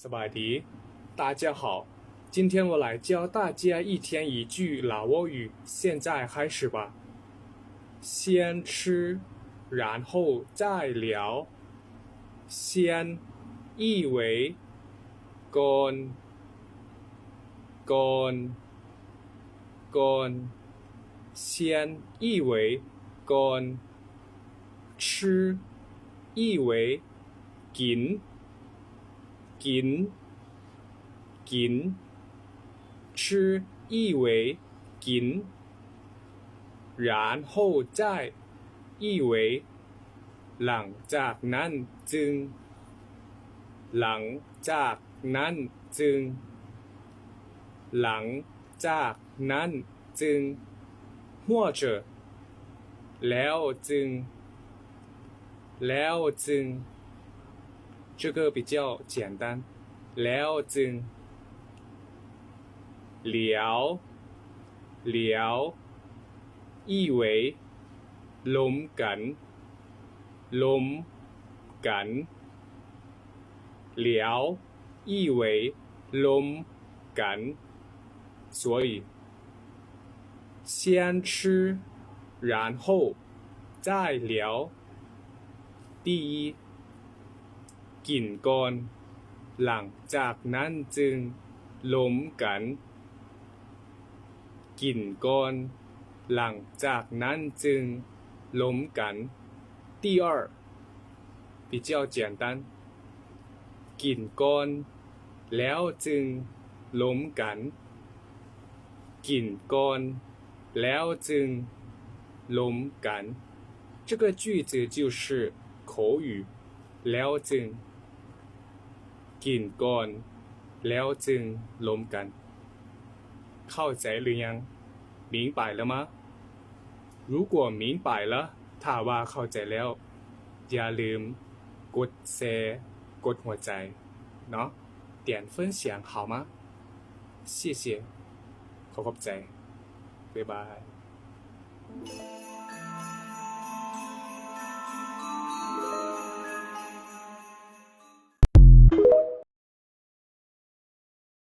ສະບາຍດີ 大家好，今天我来教大家一天一句老挝语，现在开始吧。先吃，然后再聊。先，意为 ກ່ອນ ກ່ອນ ກ່ອນ 先，意为 ກ່ອນ 吃，意为 ກິນ ກິນ ກິນ 吃，意为 ກິນ 然后再，意为 ຫຼັງຈາກນັ້ນຈຶ່ງ ຫຼັງຈາກນັ້ນຈຶ່ງ ຫຼັງຈາກນັ້ນຈຶ່ງ 或者 ແລ້ວຈຶ່ງ ແລ້ວຈຶ່ງ 这个比较简单 ແລ້ວຈຶ່ງ 聊 聊 意为 ລົມກັນ ລົມກັນ 聊 意为 ລົມກັນ 所以 先吃，然后再聊。第一， ກິນກ່ອນ ຫຼັງຈາກນັ້ນຈຶ່ງລົມກັນ ກິນກ່ອນ ຫຼັງຈາກນັ້ນຈຶ່ງລົມກັນ 第二， 比较简单 ກິນກ່ອນ ແລ້ວຈຶ່ງລົມກັນ ກິນກ່ອນ ແລ້ວຈຶ່ງລົມກັນ 这个句子就是口语 ແລ້ວຈຶ່ງ ກິນກ່ອນ ແລ້ວຈຶ່ງລົມກັນ ເຂົ້າໃຈຫຼືຍັງ 明白了吗？如果明白了 ຖ້າວ່າເຂົ້າໃຈແລ້ວ ຢ່າລືມກົດແຊ ກົດຫົວໃຈເນາະ 点分享好吗？谢谢 ຂໍຂອບໃຈ บ๊າຍບາຍ